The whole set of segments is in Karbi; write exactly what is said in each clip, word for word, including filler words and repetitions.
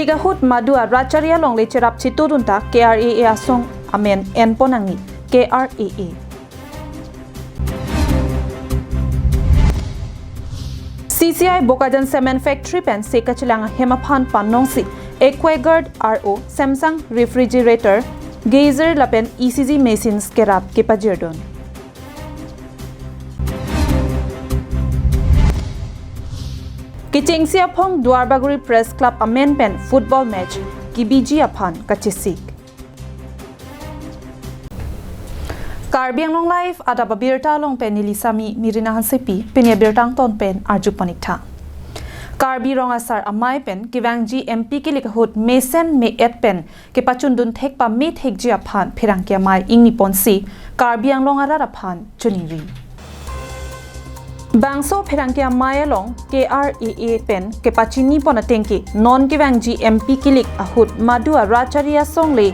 Ahut madu arat chari alongle cherap chetudun ta K R A A asong amen enpon nangji, K R A A. C C I Bokajan Cement Factory pen se kachelang ahem aphan panongsi Aquaguard R O, Samsung refrigerator, geyser lapen E C G machines kerap kepajirdun. Kechengsi aphong Duarbagori Press Club amen pen football match kebiji aphan kachesik. Karbi Anglong Live adap abirta along pen neli Sami Mirina Hansepi, pini abirta angton pen arjupon ik tha. Karbi Rong Asar Amei pen kevangji M P kilik ahut mesen me-et pen kepachundun thek pame thekji aphan pherangke amei ingniponsi Karbi Anglong arat aphan choningri. Bangso pherangke amei along K R A A pen kepachinipon atengke non kevangji M P kilik ahut madu arat chari asongle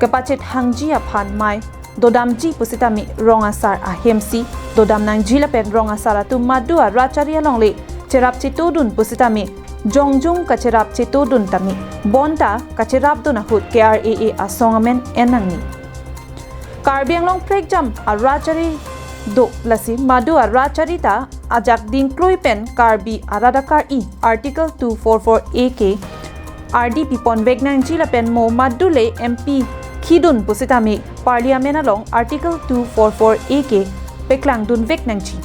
kepachethangji aphan mei dodamji pusitame rong asar ahemsi dodam nangji lapen rong asar atum madu arat chari alongle cherap chetudun pusitame jongjung kacherap chetudun tame bonta kacherapdun ahut K R A A asong amen en nangji. Karbi Anglong prekjam arat chari do lasi madu arat chari ta ajak dingklui pen Karbi arat akari Article two four four A ke ardi piponvek nangji lapen mo madule M P khidun pusitame Parliament along Article two four four A ke peklangdunvek nangji.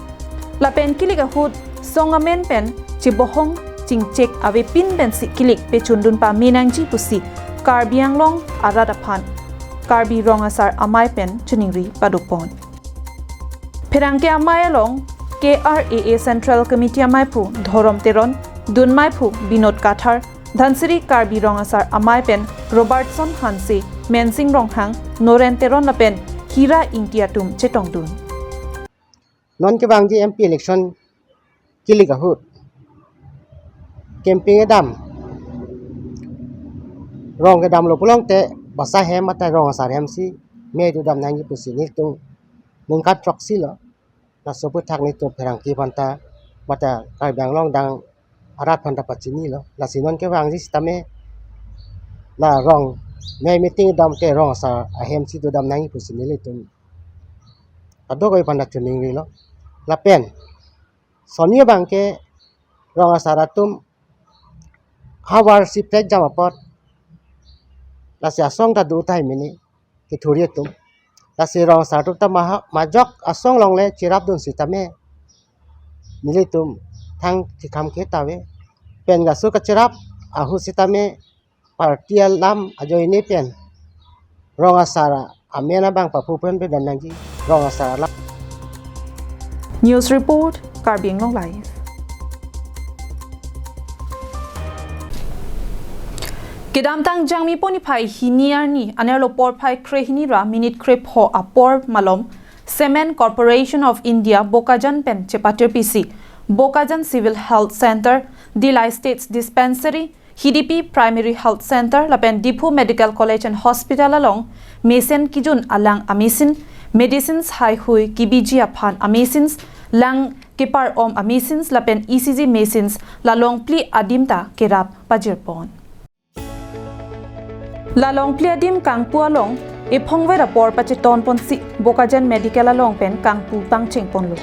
Lapen kilik ahut song amen pen chebohong chingchek avepin pensi kilik pechundun pame nangji pusi Karbi Anglong arat aphan Karbi Rong Asar Amei pen choningri padopon. Pherangke amei along K R A A Central Committee ameiphu Dhorom Teron, dun meiphu Binod Kathar, Dhansiri Karbi Rong Asar Amei pen Robertson Hanse, Mensing Ronghang, Noren Teron lapen Hira Ingti atum chetongdun. Non kevangji M P election kilik ahut campaign kedam, rong kedamlo pulote basa hem mate rong asar hemsi mei dodam nangji pusi nelitum ningkan throksi lo. Laso aphuthak nelitum pherangke aphanta mate Karbi Anglong adang arat aphanta pachinilo. Lasi non kevangji sitame la rong mei meeting damte rong asar ahemsi dodam nangji pusi nelitum kadokave aphanta choningrilo. Lapen sonni abangke rong asar atum havar si prekjam apot lasi asong ta do tahai mene kethuri atum. Lasi rong asar atum ta maha majok asong alongle cherapdun sitame nelitum thang chikham ke tave pen gasu kacherap ahut sitame party alam ajoine pen rong asar amen abang paphu pen pedam nangji rong asar alam. News report, Karbi Anglong Live. Kedamtang Jangmi pon niphai hini arni anerlo porphai krehini ra minute krepho apor malom Cement Corporation of India Bokajan pen chepatirpisi Bokajan Civil Health Center, Dillai States Dispensary, Hidipi Primary Health Center lapen Diphu Medical College and Hospital along mesen kijun alang amachines, medicines haihui kebiji aphan amachines, lang kepar-om amachines lapen E C G machines la long phli adim ta kerap pajirpon. La long phli adim kangpu along ephongver apor pachetonponsi Bokajan Medical along pen kangpu pangchengponlo.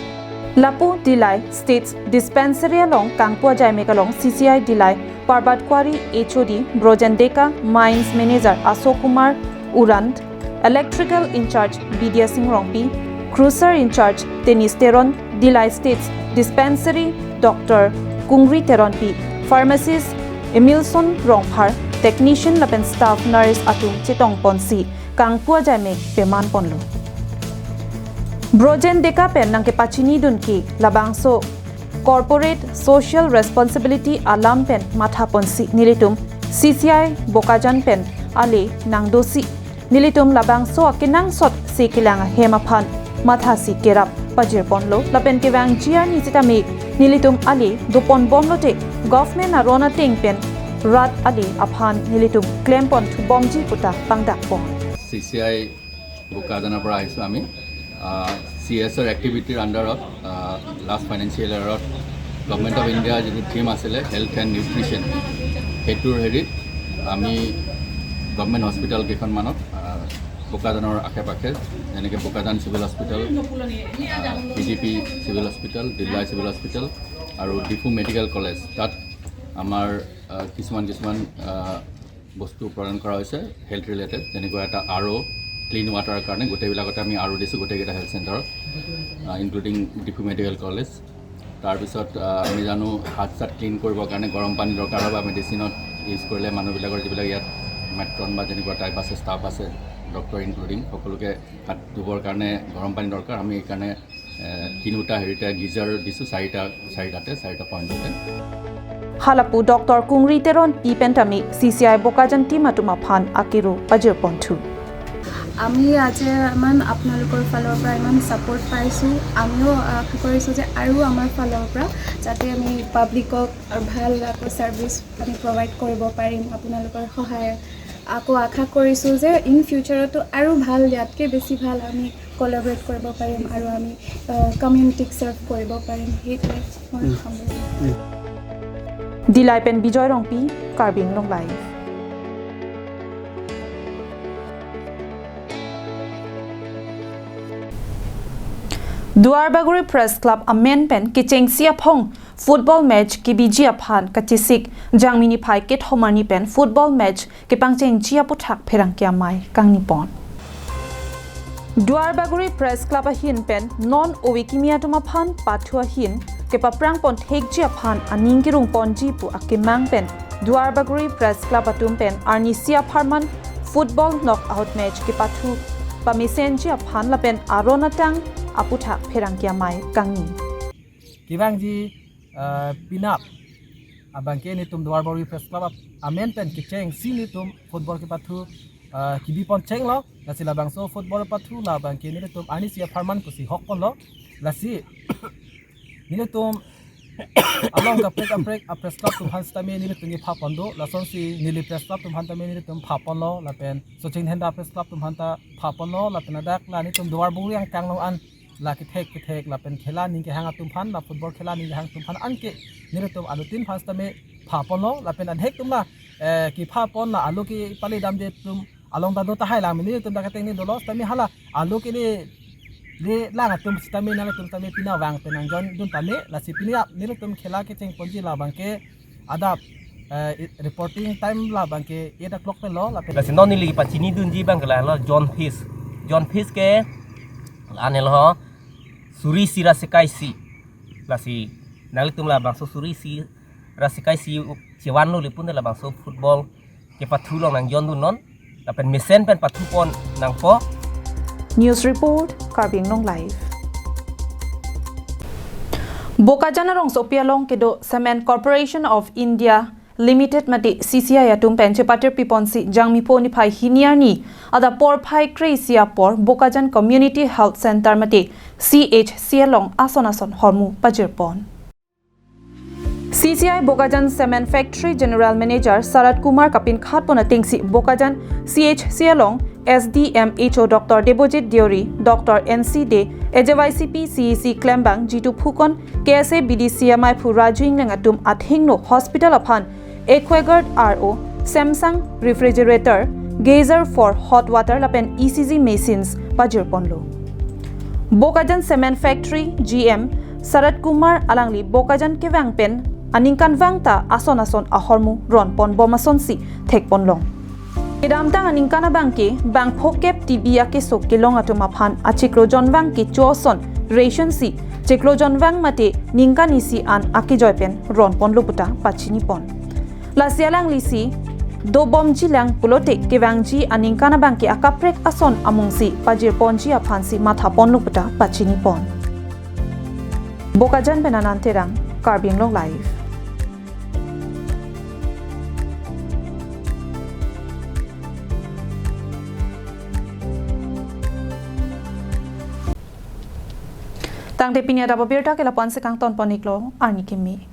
Lapu Dillai States Dispensary along kangpu ajaimek along C C I Dillai Parbat Kuari H O D, Brojen Deka, Mines Manager Ashok Kumar Urant, Electrical in-charge Bidya Singh Rongpi, Crusher in-charge Tenis Teron, Dillai States Dispensary Doctor Kungri Teronpi, Pharmacist Emilson Rongphar, Technician lapen Staff Nurse atum chetongponsi kangpu ajaimek pemanponlo. Brojen Deka pen nangkepachinidun ke labangso Corporate Social Responsibility alam pen mathaponsi nelitum C C I Bokajan pen ale nangdosi nelitum labangso akenangsot si kelang ahem aphan mathasi kerap pajirponlo lapen kevangji arni sitame nelitum ale doponbomlote government aron ateng pen rat ale aphan nelitum klempon thubomji puta pangdakpon. C C I Bokajanor পৰা আহিছোঁ আমি। আহ, চি এছ অৰ এক্টিভিটিৰ আণ্ডাৰত, আহ, last financial ইয়েৰত government of ইণ্ডিয়াৰ যিটো থিম আছিলে health and nutrition, সেইটোৰ হেৰিত আমি গভৰ্ণমেণ্ট হস্পিটেল কেইখনমানত, আহ, বোকাজানৰ আশে পাশে, যেনেকে বোকাজান চিভিল হস্পিটেল, আহ, P D P civil hospital, Dillai civil hospital আৰু ডিফু মেডিকেল কলেজ, তাত আমাৰ, আহ, কিছুমান কিছুমান, আহ, বস্তু প্ৰদান কৰা হৈছে হেল্থ ৰিলেটেড, যেনেকুৱা এটা আৰ অ', ক্লিন ৱাটাৰৰ কাৰণে গোটেইবিলাকতে আমি আৰ অ' দিছোঁ গোটেইকেইটা হেল্থ চেণ্টাৰত, আহ, ইনক্লুডিং ডিফু মেডিকেল কলেজ। তাৰপিছত, আহ, আমি জানো হাত চাত ক্লিন কৰিবৰ কাৰণে গৰম পানী দৰকাৰ হয় বা মেডিচিনত ইউজ কৰিলে মানুহবিলাকৰ যিবিলাক ইয়াত মেট্ৰন বা যেনেকুৱা টাইপ আছে, ষ্টাফ আছে, ডক্টৰ ইনক্লুডিং, সকলোকে হাত ধুবৰ কাৰণে গৰম পানী দৰকাৰ। আমি এইকাৰণে, এ, তিনিওটা হেৰিতে গিজাৰ দিছোঁ, চাৰিটা, চাৰিটাতে, চাৰিটা পইণ্টতে। Halapu Doctor Kungri Teronpi pen tame C C I Bokajan team atum aphan akero pajirponthu. আমি আজি ইমান আপোনালোকৰ ফালৰ পৰা ইমান ছাপোৰ্ট পাইছোঁ। আমিও আশা কৰিছোঁ যে আৰু আমাৰ ফালৰ পৰা যাতে আমি পাব্লিকক আৰু ভাল আকৌ ছাৰ্ভিচ আমি প্ৰভাইড কৰিব পাৰিম আপোনালোকৰ সহায়ত। আকৌ আশা কৰিছোঁ যে ইন ফিউচাৰতো আৰু ভাল, ইয়াতকৈ বেছি ভাল আমি কলাবৰেট কৰিব পাৰিম আৰু আমি, আহ, কমিউনিটিক ছাৰ্ভ কৰিব পাৰিম। সেইটোৱে মোৰ সম্বোধন। Dilai pen Bijoy Rongpi, Karbi Anglong Live. Duarbagori Press Club amen pen kechengsi aphong football match kebiji aphan kachesik Jangmi niphai kethom arni pen football match kepangchengji aputhak pherangke amei kangnipon. Duarbagori Press Club ahin pen non ove kimi atum aphan pathu ahin kepaprangpon thekji aphan aning kerungponji pu akemang pen Duarbagori Press Club atum pen arnisi apharman football knockout match kepathu pamesenji aphan lapen aron atang aputhak pherangke amei kangni. Kevangji, ah, penap abangke nelitum Duarbagori Press Club ap-, amen pen kechengsi nelitum football kepathu, ah, kebipon chenglo, lasi labangso football pathu labangke nelitum arnisi apharman pusi hokponlo, lasi nelitum along kaprek kaprek a-press club atum aphan sitame nelitum kepapon do, lasonsi neli press club atum aphan tame nelitum paponlo, lapen Socheng Dhenda Press Club atum aphan ta paponlo, lapen ladak la nelitum Duarbagori angkang along an la kethek kethek lapen khela aning kehang atum aphan, la football khela aning kehang atum aphan anke nelitum alutin aphan sitame paponlo, lapen adhek atum la, eh, kepapon la alo kepale damde atum along ta do tahai, la nelitum dak ateng ni dolo sitame hala alo kele le lang atum sitame nelitum sitame pini vang pen nangjoin dun tame, lasi pini ap nelitum khela kechengponji labangke adap, eh, reporting time labangke eight o'clock penlo, lapen lasi non neli pachinidunji abangke la lo John Fish. John Fish ke la-an lo suri isi ra sekai isi. Lasi nanglitum labangso suri isi ra sekai isi chevanlo lapu-an labangso football kepathu along nangjoin dunnon, lapen mesen pen pathupon nangpo. News report, Karbi Anglong Live. Bokajan arongsopi along kedo Cement Corporation of India Limited mate C C I atum pen chepatir piponsi Jangmi pho niphai hini arni adap porphai kre-isi apor Bokajan Community Health Center mate C H C along ason ason hormu pajirpon. C C I Bokajan Cement Factory General Manager Sarat Kumar kapinkhatpon atengsi Bokajan C H C along S D M H O Doctor Debojit Deuri, Doctor N C Dey, A J Y C P C E C klembang Jitu Phukan, K S A B D C amaiphu Raju Ingleng atum athengno hospital aphan Aquaguard R O, Samsung refrigerator, geyser for hot water lapen E C G machines pajirponlo. Bokajan Cement Factory G M Sarat Kumar alangli Bokajan kevang pen aningkanvang ta ason ason ahormu ronponbom asonsi thekponlong. Kedamtang aningkan abangke bang phokep T B akeso kelong atum aphan achiklo jonvang kecho ason ration si chiklo jonvang mate ningkan isi an akejoi pen ronponlo puta pachinipon. Lasi alanglisi dobomjilang pulote kevangji aningkan abangke akaprek ason amungsi pajirponji aphansi mathaponlo puta pachinipon. Bokajan pen Anand Terang, Karbi Anglong Live. Tangte pini adap abirta ke lapu-ansi kangtonpon-iklo, arni kimi.